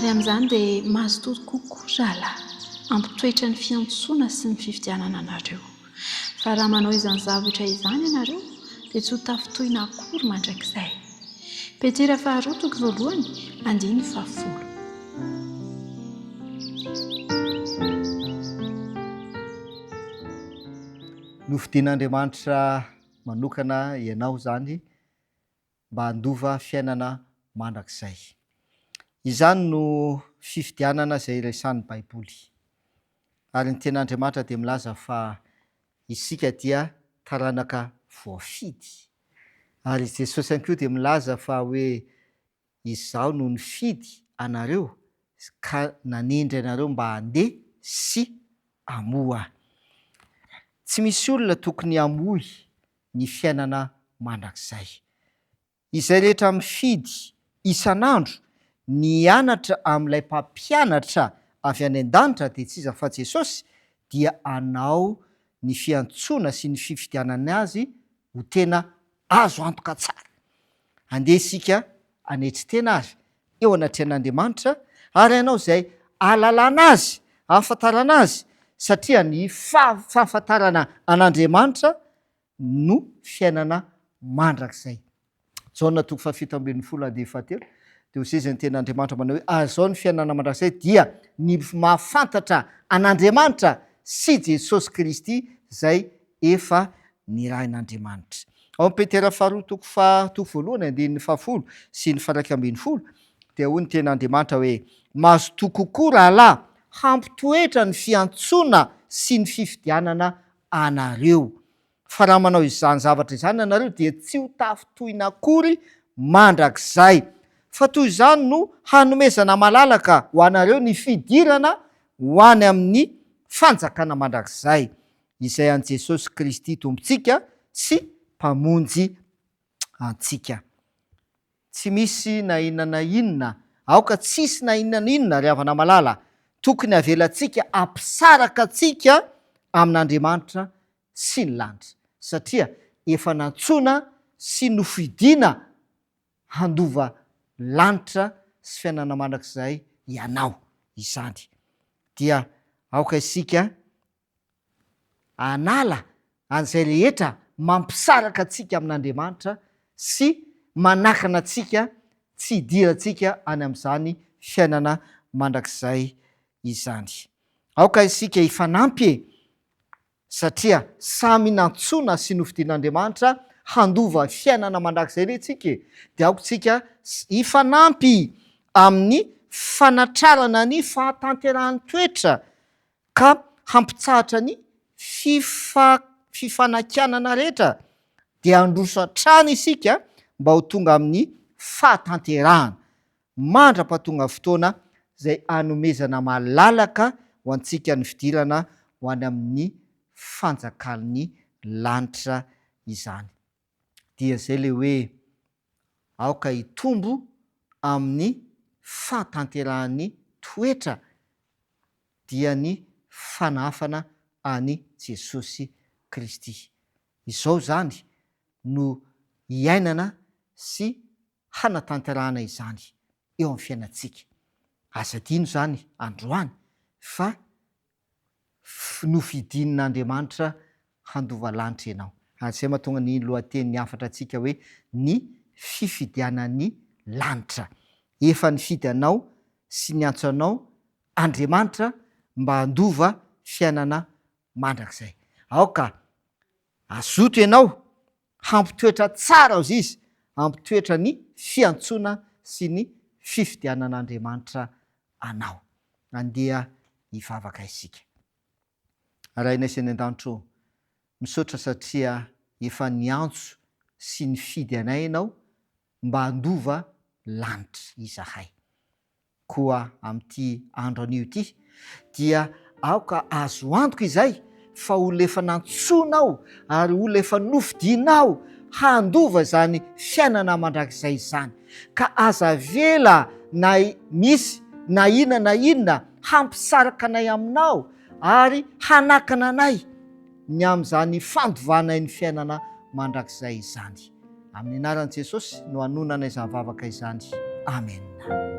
Ary amin'izany dia mazotoa kokoa rahalahy, hampitoetra ny fiantsoana sy ny fifidianana anareo. Fa raha manao izany zavatra izany ianareo, dia tsy ho tafintohina akory mandrakizay. Petera faharoa toko voalohany, andininy fahafolo. Nofidin'Andriamanitra manokana ianao izany mba handova fiainana mandrakizay. Izany no fifidianana izay resahin'ny Baiboly. Ary ny Tenin'Andriamanitra dia milaza fa isika dia taranaka voafidy. Ary Jesosy ihany koa dia milaza fa hoe Izaho no nifidy anareo ka nanendry anareo mba handeha sy hamoa. Tsy misy olona tokony hamoy ny fiainana mandrakizay. Izay rehetra mifidy isan'andro ny hianatra amin'ilay Mpampianatra avy any an-danitra, dia tsy iza fa Jesosy, dia hanao ny fiantsoana sy ny fifidianana azy ho tena azo antoka tsara. Andeha isika hanetry tena ary eo anatrehan'Andriamanitra ary hanao izay ahalalana Azy, ahafantarana Azy, satria ny fahafantarana an'Andriamanitra no fiainana mandrakizay. Jaona toko faha-17 andininy fahatelo dia hoy izy ny tenin'Andriamanitra manao hoe, ary izao ny fiainana mandrakizay dia ny mahafantatra an'Andriamanitra sy Jesosy Kristy izay efa nirahin'Andriamanitra. Ao amin'ny Petera faharoa toko faha toko voalohany andininy fahafolo sy ny faha-iraika ambinifolo dia hoy ny tenin'Andriamanitra hoe, Mazotoa kokoa rahalahy hampitoetra ny fiantsoana sy ny fifidianana anareo. Fa raha manao izany zavatra izany ianareo dia tsy ho tafintohina akory mandrakizay. Fa toy izany no hanomezana malalaka ho anareo ny fidirana ho any amin'ny fanjakana mandrakizay, izay an'i Jesosy Kristy Tompontsika sy Mpamonjy antsika. Tsy misy na inona na inona, aoka tsy hisy na inona na inona, ry havana malala, tokony havelantsika hampisaraka antsika amin'Andriamanitra sy ny lanitra, satria efa nantsoina sy nofidina handova lanitra sy fiainana mandrakizay ianao. Izany dia aoka isika hanala an'izay rehetra mampisaraka antsika amin'Andriamanitra sy manakana antsika tsy hidirantsika any amin'izany fiainana mandrakizay izany. Aoka isika hifanampy e! Satria samy nantsoina sy nofidin'Andriamanitra handova fiainana mandrakizay ve tsika e? Dia aoka tsika hifanampy amin'ny fanatrarana ny fahatanterahan'ny toetra ka hampitsahatra ny fifanakianana rehetra dia handroso hatrany isika mba ho tonga amin'ny fahatanterahana mandra-pahatonga fotoana izay hanomezana malalaka ho antsika ny fidirana ho any amin'ny fanjakan'ny lanitra izany. Dia izay ilay hoe aoka hitombo amin'ny fahatanterahan'ny toetra dia ny fanahafana an'i Jesosy Kristy. Izao izany no iainana sy hanatanterahana izany eo amin'ny fiainantsika. Aza adino izany androany fa nofidin'Andriamanitra handova lanitra ianao. Ary izay mahatonga ny lohatenin'ny hafatra antsika hoe ny fifidianan'ny lanitra. Efa nifidy anao sy niantso anao Andriamanitra mba handova fiainana mandrakizay. Aoka hazoto ianao Hampitoetra tsara ozy izy, hampitoetra ny fiantsoana sy ny fifidianan'Andriamanitra anao. Andeha hivavaka isika. Rainay izay any an-danitra ô, misaotra satria efa niantso sy nifidy anay Ianao mba handova lanitra izahay. Koa amin'ity andro anio ity, dia aoka azo antoka izay fa olona efa nantsoinao ary olona efa nofidinao handova izany fiainana mandrakizay izany. Ka aza avela na misy na inona na inona hampisaraka anay aminao ary hanakana anay ny amin'izany fandovanay ny fiainana mandrakizay izany. Amin'ny anaran'i Jesosy no anonana izany vavaka izany. Amena.